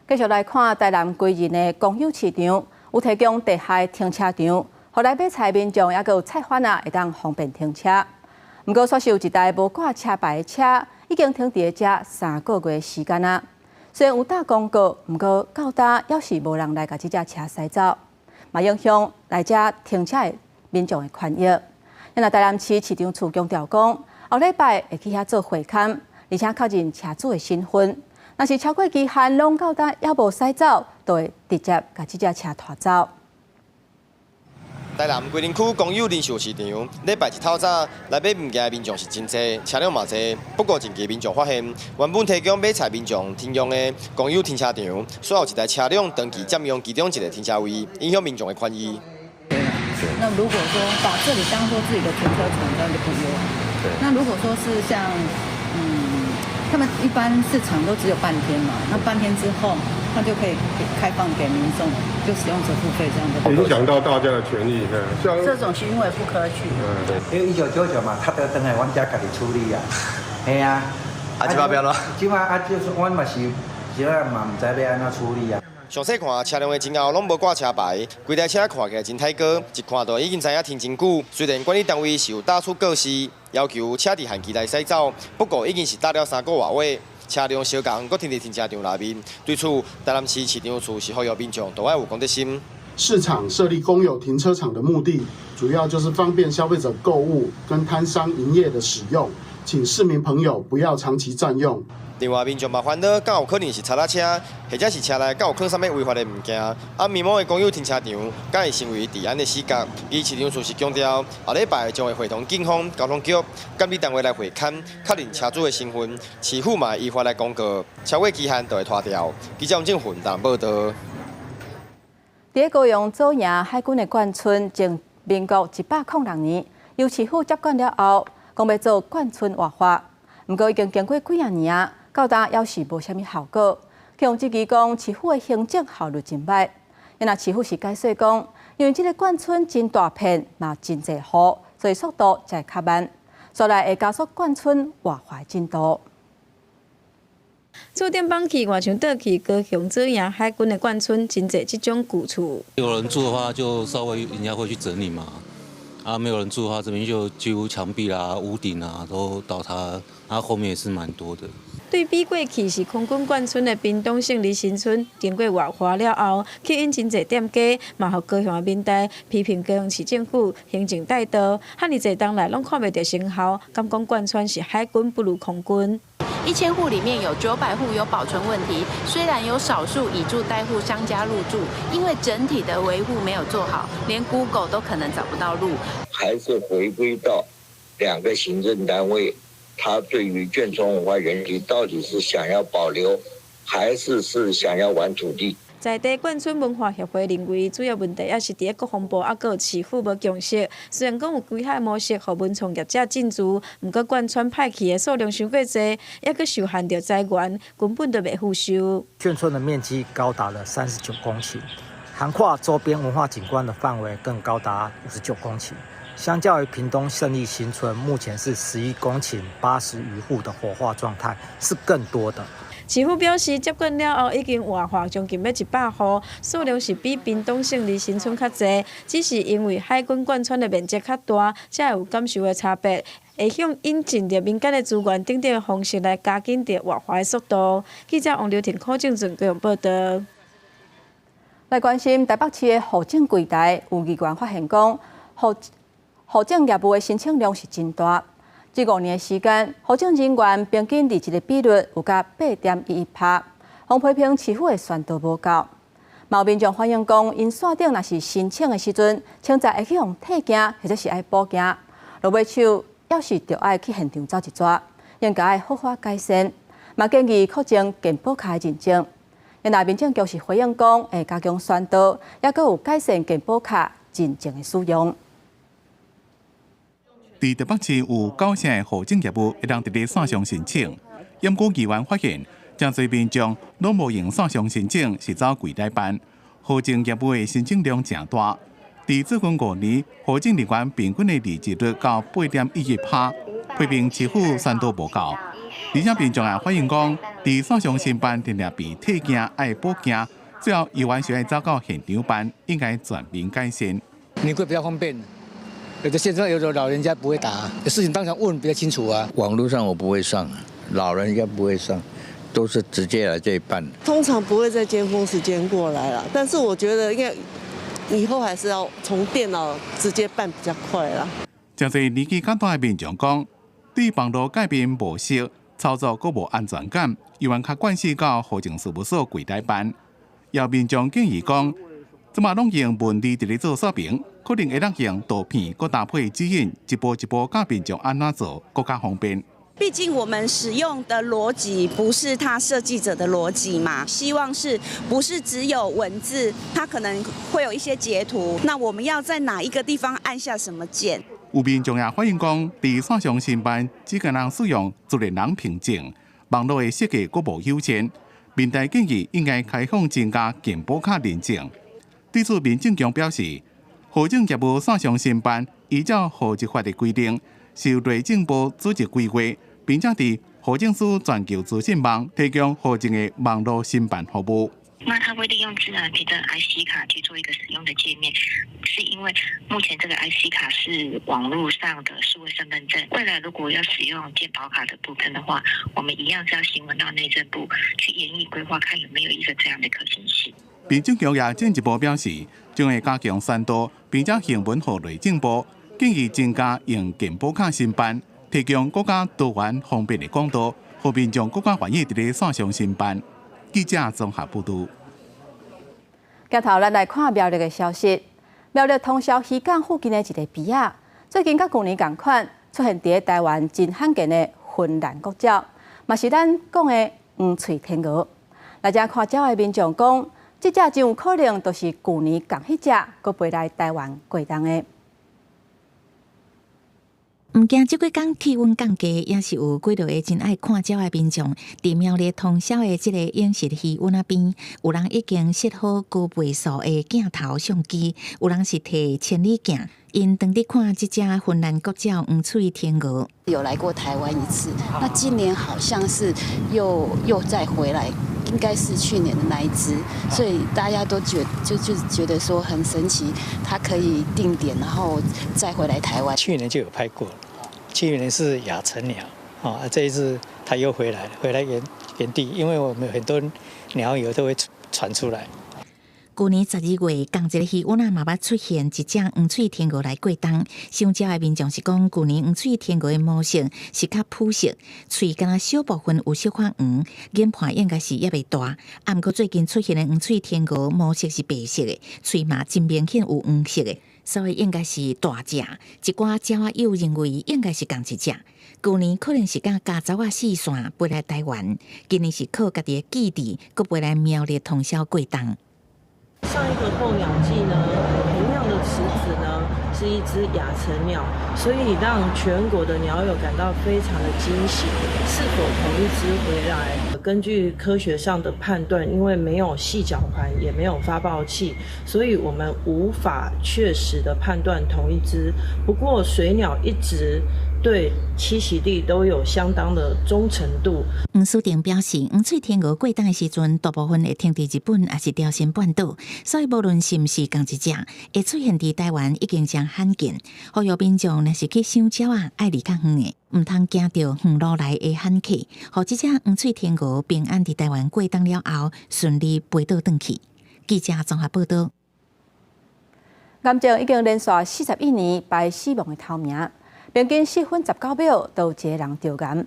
[SPEAKER 1] 繼續來看台南歸仁的公有市場，有提供地下停車場，予來買菜民眾抑閣有菜販仔，會當方便停車。毋過，煞是有一台無掛車牌的車，已經停佇咧遮3個月時間啊。雖然有打公告，毋過到今猶是無人來共這隻車駛走，嘛影響來遮停車的民眾的權益。若台南市市長處強調講，後禮拜會去遐做會勘，而且確認車主的身份。若是超過期限，攏到今猶無駛走，就會直接共這隻車拖走。
[SPEAKER 17] 台南歸仁區公有零售市場，禮拜一透早來買物件的民眾是真濟，車輛嘛濟。不過近期民眾發現，原本提供買菜民眾停用的公有停車場，煞有一台車輛長期佔用其中一個停車位，影響民眾的權益。
[SPEAKER 18] 那如果說把這裡當做自己的停車場，那就不用。那如果說是像，他們一般市場都只有半天嘛，那半天之後，他就可以開放給民眾，就使用者付費這樣的。
[SPEAKER 19] 影響到大家的權益，像
[SPEAKER 18] 這種行為不可取。
[SPEAKER 26] 因為1999嘛，他得轉來阮遮家己處理啊，係啊。
[SPEAKER 17] 啊，這擺變囉？
[SPEAKER 26] 這擺啊，就是阮嘛是，這擺嘛毋知欲按怎處理啊。
[SPEAKER 17] 詳細看車輛的前後攏無掛車牌，規台車看起來真太高，一看就已經知影停真久。雖然管理單位是有打出告示，要求車佇限期內駛走，不過已經是打了3個外月，車輛相仝閣停佇停車場內面。對此，台南市市長處是呼籲民眾都愛有公德心。
[SPEAKER 27] 市場設立公有停車場的目的，主要就是方便消費者購物跟攤商營業的使用，請市民朋友不要長期佔用。
[SPEAKER 17] 另外，民眾嘛煩惱，敢有可能是賊仔車，或者是車內敢有囥啥物違法的物件。啊，迷茫的公有停車場，敢會成為治安的死角。而市長處是強調，後禮拜將會會同警方、交通局、監理單位來會勘，確認車主的身份，市府嘛依法來公告，超過期限就會拖吊。記者王正雲台報導。
[SPEAKER 1] 佇高雄左營海軍的眷村，從民國106年，由市府接管了後，講欲做眷村活化，毋過已經經過幾仔年啊，到今猶是無啥物效果。予人質疑講，市府的行政效率真䆀。若市府是解說講，因為這个眷村真大片，嘛真濟戶，所以速度才會較慢，煞來會加速眷村活化進度。
[SPEAKER 28] 厝頂崩去，外牆倒去，高雄左營海軍的眷村真濟這種舊厝。
[SPEAKER 29] 有人住的話，就稍微人家會去整理嘛。啊，沒有人住的話，這邊就幾乎牆壁啦、屋頂啊都倒塌，啊，後面也是蠻多的。
[SPEAKER 28] 對比過去是空軍眷村的屏東勝利新村，經過活化了後，吸引真濟店家，嘛予高雄的民代批評高雄市政府行政怠惰，遐爾濟冬來攏看袂著成效，敢講眷村是海軍不如空軍。
[SPEAKER 30] 1000戶裡面有900戶有保存問題，雖然有少數以住代護商家入住，因為整體的維護沒有做好，連 Google 都可能找不到路。
[SPEAKER 31] 還是回歸到兩個行政單位，他對於眷村文化園區到底是想要保留，還是想要玩土地？
[SPEAKER 28] 在地眷村文化協會認為，主要問題抑是佇咧國防部抑閣有市府無共識。雖然講有規劃模式，予文創業者進駐，毋過貫穿歹去的數量傷過濟，抑閣受限著資源，根本就袂復收。
[SPEAKER 3] 眷村的面積高達了39公頃，涵蓋周邊文化景觀的範圍更高達59公頃。相較於屏東勝利新村，目前是11公頃80餘戶的活化狀態，是更多的。
[SPEAKER 28] 市府表示，接管了後已經活化將近欲100戶，數量是比屏東勝利新村較濟，只是因為海軍貫穿的面積較大，才會有感受的差別。會向引進著民間的資源等等的方式來加緊著活化的速度。記者王劉婷、柯正俊高雄報導。
[SPEAKER 1] 來關心台北市的戶政櫃台，有議員發現講，戶政業務的申請量是真大。這5年的時間，戶政人員平均離職的比率有甲8.11%，予批評市府的宣導無夠。嘛有民眾反映講，𪜶線頂若是申請的時陣，穿在會去予退件，或者是愛補件，落尾手猶是著愛去現場走一逝，應該愛好好改善。嘛建議擴增健保卡的認證。若民政局是回應講，會加強宣導，抑閣有改善健保卡認證的使用。
[SPEAKER 2] 佇台北市有九成的戶政業務會當佇咧線上申請，毋過議員發現，誠濟民眾攏無用線上申請，是走櫃台辦，戶政業務的申請量誠大。佇最近5年，戶政人員平均的離職率到8.11%，批評市府宣導無夠。而且民眾也反映講，佇線上申辦定定被退件愛補件，最後猶原是愛走到現場辦，應該全面改善。
[SPEAKER 4] 你會比較方便。有的現在有的老人家不會打，有事情當場問比較清楚啊。
[SPEAKER 5] 網絡上我不會上，老人家不會上，都是直接來這裡辦。
[SPEAKER 7] 通常不會在尖峰時間過來了，但是我覺得應該以後還是要從電腦直接辦比較快啦。
[SPEAKER 2] 誠濟年紀較大的民眾講，對網路界面無熟，操作閣無安全感，猶原較慣勢到戶政事務所櫃台辦。有民眾建議講，這馬攏用文字佇咧做說明，可能會當用圖片閣搭配指引，一步一步教民眾按怎做，閣較方便。
[SPEAKER 8] 畢竟我們使用的邏輯不是他設計者的邏輯嘛，希望是不是只有文字，它可能會有一些截圖。那我們要在哪一個地方按下什麼鍵？
[SPEAKER 2] 有民眾也反映講，佇線上申辦只可能使用自然人憑證，網路的設計閣無友善。民代建議應該開放增加健保卡認證。對此，民政局表示，戶政業務線上申辦依照戶籍法的規定，是由內政部組織規劃，並且佇戶政署全球資訊網提供戶政的網路申辦服務。
[SPEAKER 15] 那他會利用智能憑證 IC 卡去做一個使用的界面，是因為目前這個 IC 卡是網絡上的數位身份證。未來如果要使用健保卡的部分的話，我們一樣是要詢問到內政部去研議規劃，看有沒有一個這樣的可行性。
[SPEAKER 2] 民政局也進一步表示，將會加強宣導，並且行文予內政部，建議增加用健保卡申辦，提供閣較多元方便的管道，予民眾閣較願意佇咧線上申辦。記者綜合報導。
[SPEAKER 1] 鏡頭咱來看苗栗的消息。苗栗通霄漁港附近的一个埤仔，最近佮舊年仝款出現佇台灣真罕見的芬蘭國鳥，嘛是咱講的黃喙天鵝。來遮看鳥的民眾講，這隻真有可能就是舊年仝彼隻，閣飛來台灣過冬的。
[SPEAKER 9] 毋驚這幾工氣溫降低，也是有幾落個真愛看鳥的民眾，佇苗栗通霄的這個養殖漁塭仔邊，有人已經設好高倍數的鏡頭相機，有人是提千里鏡，𪜶當佇看這隻芬蘭國鳥黃喙天鵝。
[SPEAKER 20] 有來過台灣一次，那今年好像是又再回來，應該是去年的那一隻，所以大家都就覺得說很神奇，它可以定點，然後再回來台灣。
[SPEAKER 21] 去年就有拍過。去年是亞成鳥，啊，這一次它又回來，回來原地，因為我們很多鳥友都會傳出來。
[SPEAKER 9] 舊年12月，仝一个漁塭仔嘛捌出現一隻黃喙天鵝來過冬。賞鳥的民眾是講，舊年黃喙天鵝的毛色是較普色，喙敢若小部分有小可黃，研判應該是猶未大。啊，毋過最近出現的黃喙天鵝毛色是白色的，喙嘛真明顯有黃色的，所以應該是大隻。一寡鳥仔友認為應該是仝一隻。舊年可能是佮加州仔四線飛來台灣，今年是靠家己的記憶，閣飛來苗栗通霄過冬。
[SPEAKER 6] 上一個候鳥季呢，同樣的池子呢，是一隻亞成鳥，所以讓全國的鳥友感到非常的驚喜。是否同一隻回來？根據科學上的判斷，因為沒有細腳環，也沒有發報器，所以我們無法確實的判斷同一隻。不過水鳥一直對棲息地都有相當的忠誠度。
[SPEAKER 9] 黃書定表示，黃喙天鵝過冬的時陣，大部分會停佇日本，抑是朝鮮半島，所以無論是毋是仝一隻，會出現佇台灣已經誠罕見。呼籲民眾若是去賞鳥仔，愛離較遠的，毋通驚著遠路來的罕客，予這隻黃喙天鵝平安佇台灣過冬了後，順利飛倒轉去。記者綜合報道。
[SPEAKER 1] 癌症已經連續41年排死亡的頭名，平均4分19秒就有一個人著癌。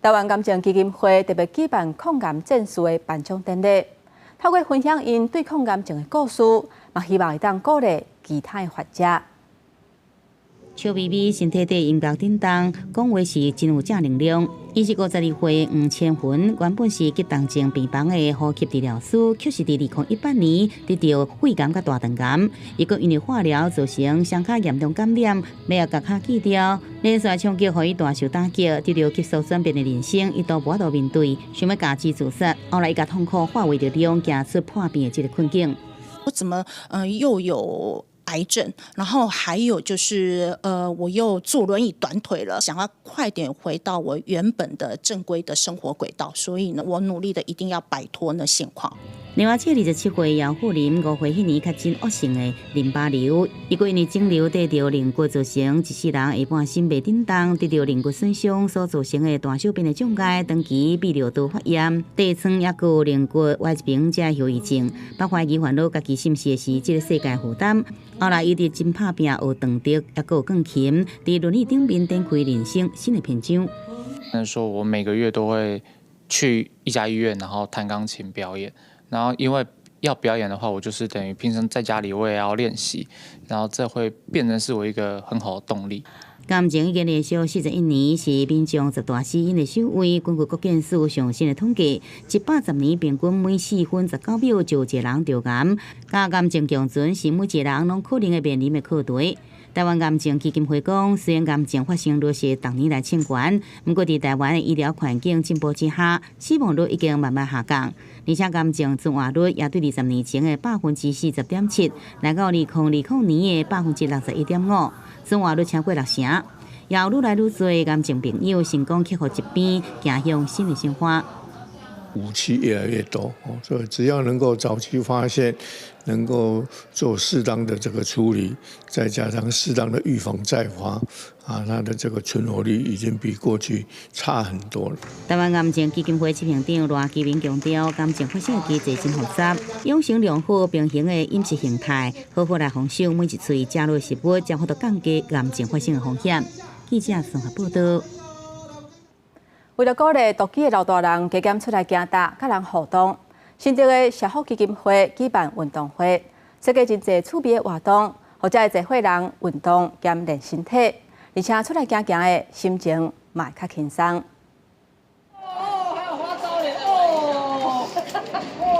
[SPEAKER 1] 台灣癌症基金會特別舉辦抗癌戰士的頒獎典禮，透過分享𪜶對抗癌症的故事，嘛希望會當鼓勵其他的患者。
[SPEAKER 10] 笑眯眯，身體佇音樂震動，講話時真有正能量。伊是52歲黃千雲，原本是急重症病房的呼吸治療師，卻是佇2018年得著肺癌佮大腸癌。伊閣因為化療造成傷口嚴重感染，欲共跤鋸掉，連續衝擊予伊大受打擊，得著急速轉變的人生，伊都無法度面對，想欲共自自殺。後來伊共痛苦化為力量，行出破病的這个困境。
[SPEAKER 11] 我怎麼又有癌症，然後還有就是，我又坐輪椅短腿了，想要快點回到我原本的正規的生活軌道，所以呢，我努力的一定要擺脫那現況。
[SPEAKER 10] 另外，這27歲姚富林5歲彼年確診惡性的淋巴瘤，伊閣因為腫瘤得著龍骨造成一世人下半身袂振動，得著龍骨損傷所造成的大小便的障礙，長期泌尿道發炎、疔瘡，抑閣有龍骨歪一邊這後遺症，捌懷疑煩惱家己是毋是會是這个世界負擔。後來伊佇真拍拚學長笛，抑閣有鋼琴，佇輪椅頂面展開人生新的篇章。
[SPEAKER 12] 那說我每個月都會去一家醫院，然後彈鋼琴表演。然後因為要表演的話，我就是等於平常在家裡我也要練習，然後這會變成是我一個很好的動力。
[SPEAKER 10] 癌症已經連續41年是民眾十大死因的首位。根據國健署上新的統計，110年平均每4分19秒就有一個人著癌。佮癌症共存是每一個人攏可能會面臨的課題。台灣癌症基金會講，雖然癌症發生率是逐年來衝懸，毋過佇台灣的醫療環境進步之下，死亡率已經慢慢下降，而且癌症存活率也對20年前的40.7%，來到2020年的61.5%，存活率超過六成。也有愈來愈濟癌症病友成功克服疾病，走向新的生活。
[SPEAKER 13] 武器越來越多，所以只要能夠早期發現，能夠做適當的這個處理，再加上適當的預防再發，啊，它的這個存活率已經比過去差很多了。
[SPEAKER 10] 台灣癌症基金會執行長賴基明強調，癌症發生的機制真複雜，養成良好平衡的飲食形態，好好來防守每一喙食落食物，才有法度降低癌症發生的風險。記者綜合報道。
[SPEAKER 1] 為著鼓勵獨居的老大人加減出來行踏，佮人互動，新竹的社福基金會舉辦運動會，設計真濟趣味的活動，予遮濟歲人運動兼練身體，而且出來行行的心情嘛會較輕鬆。
[SPEAKER 14] 哦，還有花招咧！哦哦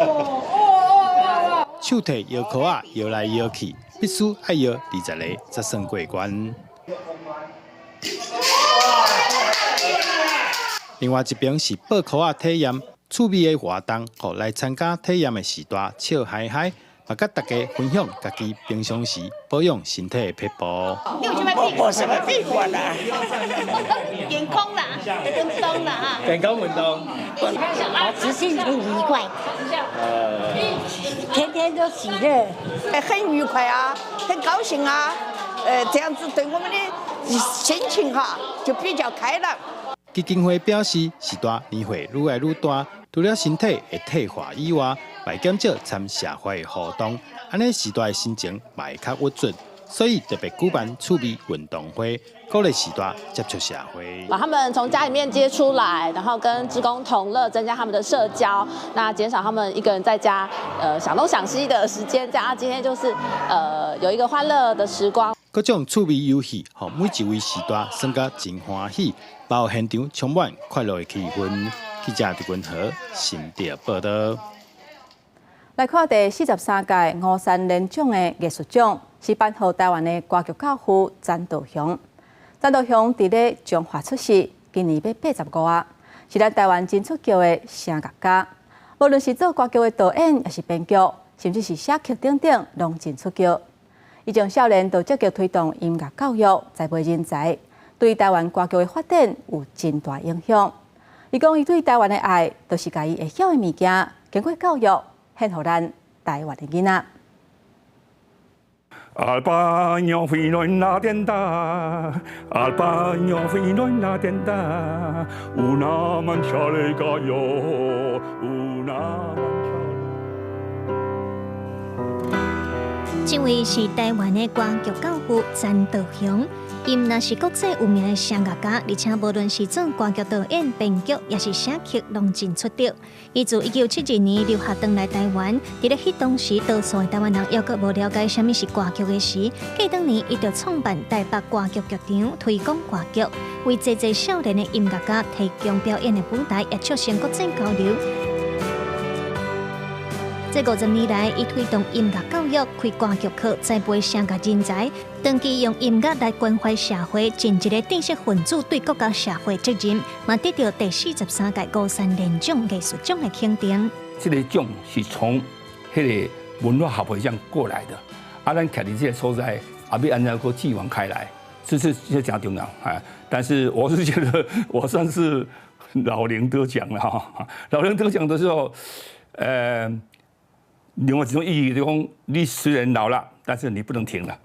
[SPEAKER 14] 哦哦！
[SPEAKER 16] 手提搖箍仔搖來搖去，必須愛搖20个才算過關。另外一邊是抱箍仔體驗趣味的活動，予來參加體驗的序大笑嗨嗨，嘛佮大家分享家己平常時保養身體的撇步。
[SPEAKER 22] 你有啥物秘訣？無啥物秘訣啦，
[SPEAKER 23] 健康啦，運動啦哈。
[SPEAKER 16] 健康運動。
[SPEAKER 23] 保持心情愉快，天天都喜樂，
[SPEAKER 24] 很愉快啊，很高興啊，這樣子對我們的心情哈就比較開朗。
[SPEAKER 16] 基金會表示，序大年歲愈來愈大，除了身體會退化以外，嘛會減少參社會活動，按呢序大的心情嘛會較鬱卒，所以特別舉辦趣味運動會，鼓勵序大接觸社會，
[SPEAKER 25] 把他們從家裡面接出來，然後跟志工同樂，增加他們的社交，那減少他們一個人在家，想東想西的時間。這樣，今天就是有一個歡樂的時光。
[SPEAKER 16] 各種趣味遊戲，予每一位序大耍甲真歡喜，包現場充滿快樂的氣氛。記者陳君和新竹報道。
[SPEAKER 1] 來看第43屆吳三連獎的藝術獎，是頒予台灣的歌劇教父詹道雄。詹道雄佇咧彰化出世，今年欲85啊，是咱台灣真出名的聲樂家。無論是做歌劇的導演，抑是編劇，甚至是寫曲等等，攏真出名。伊從少年就積極推動音樂教育，栽培人才，對台灣歌劇的發展有真大影響。伊講，伊對台灣的愛，就是共伊會曉的物件，經過教育，獻予咱台灣的囡仔。
[SPEAKER 3] Al baño fino en la tienda, al baño fino en la tienda, una mancha le cayó, una mancha。
[SPEAKER 4] 這位是台灣的歌劇教父詹道雄，伊毋但是國際有名的聲樂家，而且無論是做歌劇導演、編劇，抑是寫曲，攏真出色。伊自1972年留學轉來台灣，佇咧彼當時，多數的台灣人猶閣無了解啥物是歌劇的時，過當年伊就創辦台北歌劇劇場，推廣歌劇，為濟濟少年的音樂家提供表演的舞台，也促成國際交流。這50年來，伊推動音樂教育、開歌劇課、栽培聲樂人才，長期用音樂來關懷社會，盡一個知識分子對國家社會責任，嘛得著第43屆吳三連獎藝術獎的肯定。
[SPEAKER 17] 這個獎是從彼個文化協會獎過來的，啊，咱徛佇這個所在，啊，欲按怎閣繼往開來，這是這誠重要啊。但是我是覺得我算是老齡得獎了哈，老齡得獎的時候，另外一種意義就是講，你雖然老了，但是你不能停了。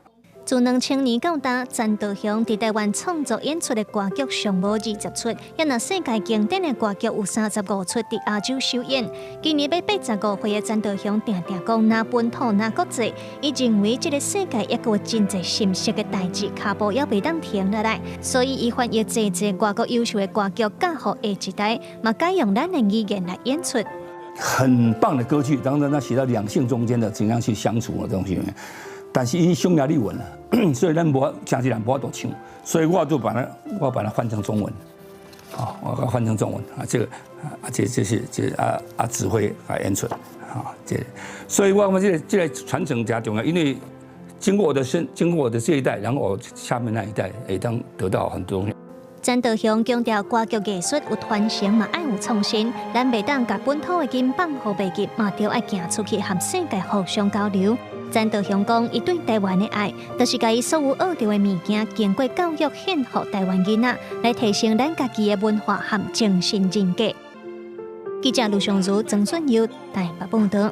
[SPEAKER 4] 自2000年到今，詹道雄佇台灣創作演出的歌劇上無20出，也若世界經典的歌劇有35出佇亞洲首演。今年欲85歲的詹道雄，定定講，若本土若國際，伊認為這个世界猶閣有真濟心適的代誌，跤步猶袂當停落來，所以伊翻譯濟濟外國優秀的歌劇，教予下一代，嘛改用咱的語言來演出。
[SPEAKER 17] 很棒的歌劇，當然他寫到兩性中間的怎樣去相處的東西，但是伊匈牙利文，所以咱無誠濟人無法度唱，所以我就把它我把它換成中文，啊，我把它換成中文啊，這個啊，這這是這啊啊指揮來演出，啊，這，所以我感覺這個這個傳承誠重要，因為經過我的身，經過我的這一代，然後我下面那一代會當得到很多東西。
[SPEAKER 4] 詹道雄強調，歌劇藝術有傳承嘛，愛有創新。咱袂當共本土的根放予袂記，嘛著愛行出去，和世界互相交流。詹道雄講，伊對台灣的愛，就是共伊所有學著的物件，經過教育獻予台灣囡仔，來提升咱家己的文化和精神人格。記者盧尚如、曾俊佑台北報導。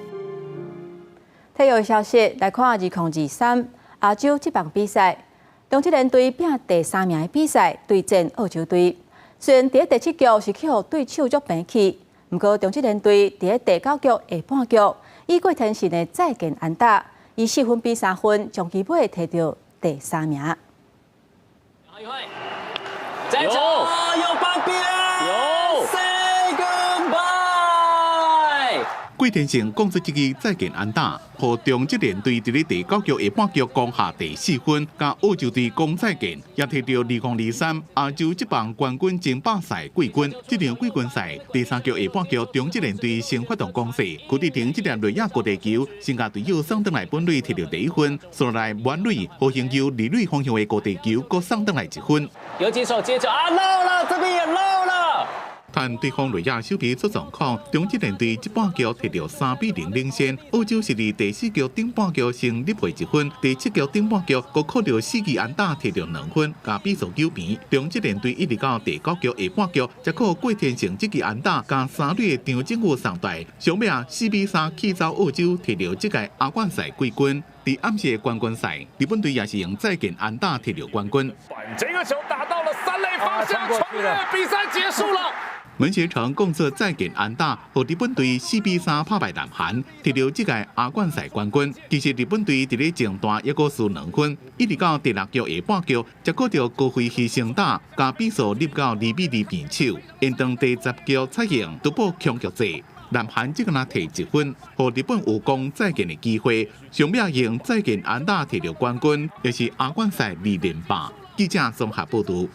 [SPEAKER 1] 體育消息來看，2023亞洲職棒比賽。中職聯隊拼第三名的比賽對戰澳洲隊，雖然佇第七局是去予對手足平去，毋過中職聯隊佇第九局下半局以郭天信的再見安打，以4分比3分將其尾提著第三名。
[SPEAKER 18] 再球有半邊，有 Say goodbye。
[SPEAKER 2] 郭天信講出這支再見安打，予中職聯隊佇咧第九局下半局攻下第四分，共澳洲隊講再見，也提著2023亞洲職棒冠軍爭霸賽季軍。這場季軍賽第三局下半局，中職聯隊先發動攻勢，柯智廷這粒內野高地球，先共隊友送轉來本壘提著第一分，紲來滿壘，好興球二壘方向的高地球，閣送轉來一分。
[SPEAKER 18] 游擊手接球啊，漏了，這邊也漏了。
[SPEAKER 2] 但對方內野守備出狀況，中職聯隊這半局提著3比0領先。澳洲是佇第四局頂半局先入回一分，第七局頂半局閣靠著四支安打提著2分，共比數糾平。中職聯隊一直到第九局下半局，才靠郭天信這支安打共三壘的張政禹送大，上尾啊4比3氣走澳洲，提著這屆亞冠賽季軍。佇暗時的冠軍賽，日本隊也是用再見安打提著冠軍。
[SPEAKER 19] 這個球打到了三壘方向，穿越，比賽結束了。
[SPEAKER 2] 門學成貢做再見安打，予日本隊4比3拍敗南韓，提著這屆亞冠賽冠軍。其實日本隊佇咧前段猶閣輸2分，一直到第六局下半局，才靠著高飛犧牲打，共比數入到2比2平手。延長第十局採用突破強局制，南韓只敢若提一分，予日本有講再見的機會。上尾用再見安打提著冠軍，也是亞冠賽二連霸。記者綜合報導。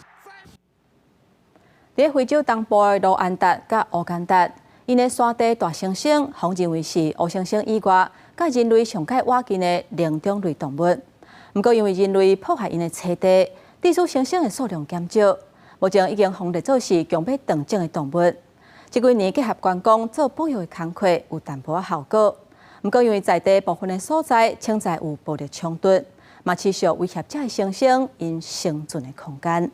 [SPEAKER 1] 佇非洲東部的盧安達佮烏干達， 𪜶的山地大猩猩，予認為是烏猩猩以外，佮人類上蓋倚近的靈長類動物。毋過因為人類破壞𪜶的棲地，致使猩猩的數量減少，目前已經予列做是強欲斷種的動物。這幾年結合觀光做保育的工課，有淡薄仔效果。毋過因為在地部分的所在，潛在有暴力衝突，嘛持續威脅這个猩猩𪜶生存的空間。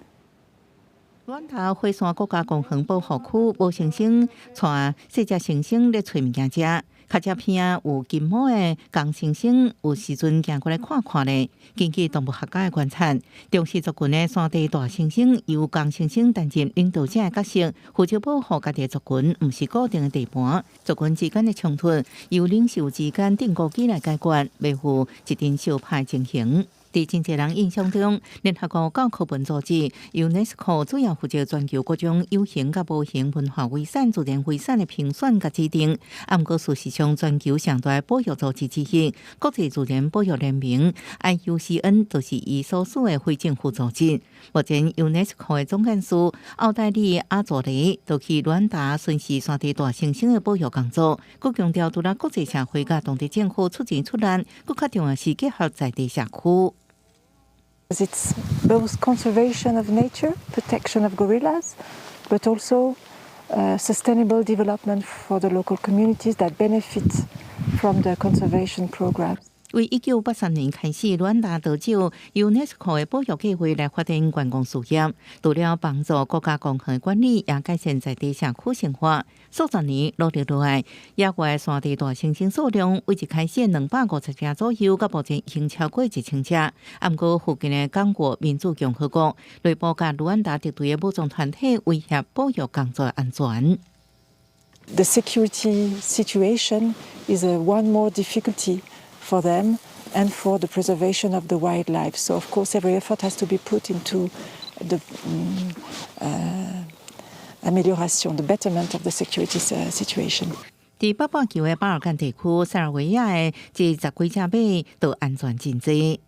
[SPEAKER 5] 盧安達火山國家公園保護區，母猩猩帶細隻猩猩咧揣物件食，較隻偏有金毛的公猩猩有時陣行過來看看咧。根據動物學家的觀察，重視族群的山地大猩猩由公猩猩擔任領導者的角色，負責保護家己的族群，毋是固定的地盤。族群之間的衝突由領袖之間釘孤枝來解決，袂有一定相拍情形。佇真濟人印象中，聯合國教科文組織 UNESCO 主要負責全球各種有形佮無形文化遺產、自然遺產的評選佮指定。啊，毋過事實上，全球上大的保育組織之一——國際自然保育聯盟 （IUCN）就是伊所屬的非政府組織。目前，UNESCO 的總幹事奧黛麗·阿佐雷就去盧安達巡視山地大猩猩的保育工作，閣強調除了國際社會佮當地政府出錢出力，閣較重要是結合在地社區。
[SPEAKER 7] It's both conservation of nature, protection of gorillas, but also sustainable development for the local communities that benefit from the conservation programs.
[SPEAKER 5] 為1983年開始，盧安達就照 UNESCO 的保育計劃來發展觀光事業，除了幫助國家公園管理，也改善在地社區生活。數十年努力落來，野外山地大猩猩數量為一開始250隻左右，到目前已經超過1000隻。啊，毋過附近的剛果民主共和國內部佮盧安達敵對的武裝團體威脅保育工作安全。
[SPEAKER 7] The security situation is a one more difficulty for them and for the preservation of the wildlife. So of course every effort has to be put into the amelioration, the betterment of the security situation.
[SPEAKER 5] 佇北半球的巴爾幹地區，塞爾維亞的這十幾隻馬都安全真濟。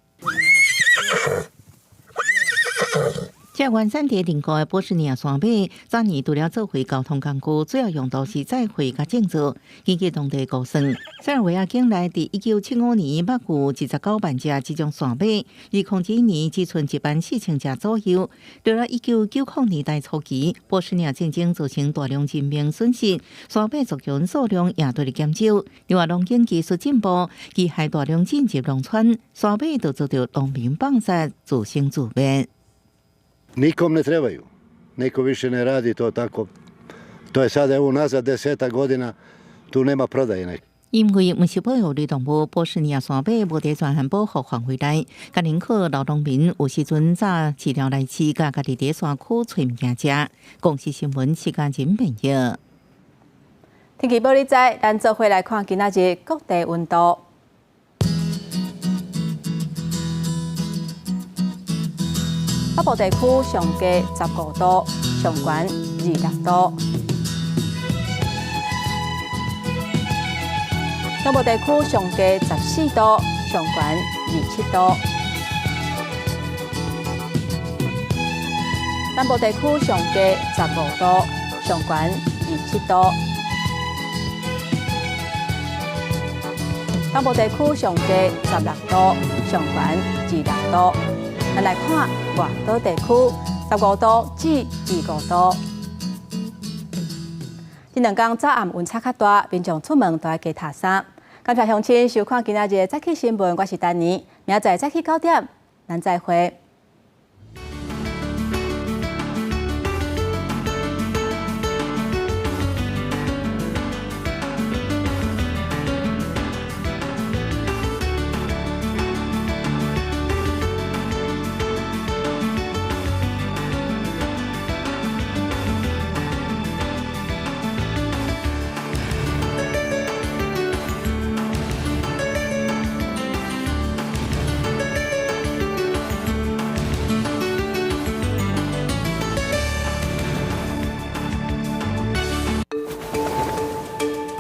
[SPEAKER 5] 這原產地鄰國的波斯尼亞山馬，早年除了做伙交通工具，主要用途是載貨佮種植。根據當地估算，塞爾維亞境內佇1975年捌有29萬隻這種山馬，2001年只賰1萬4千隻左右。到了1990年代初期，波斯尼亞戰爭造成大量人命損失，山馬族群數量也對減少。另外，農耕技術進步，機械大量進入農村，山馬就遭著農民放殺，自生自滅。
[SPEAKER 8] Nikom ne trebaju. Niko više ne radi to tako. To je sada evo unazad desetak godina, tu nema prodaje neke.
[SPEAKER 5] 因為毋是保育類動物，波斯尼亞山馬無佇專項保護範圍內，佮寧可老農民有時陣早飼料來飼，佮家己佇山區揣物件食。公視新聞時間真編譯。
[SPEAKER 1] 天氣報你知，咱做伙來看今仔日各地溫度。北部地區上低15度，上懸26度；中部地區上低14度，上懸27度；南部地區上低15度，上懸27度；東部地區上低16度，上懸26度。咱來看外島地區，15度至25度。這兩天早暗溫差較大，民眾出門都愛加疊衫。感謝鄉親收看今仔日的早起新聞，我是丹妮，明仔載早起9點，咱再會。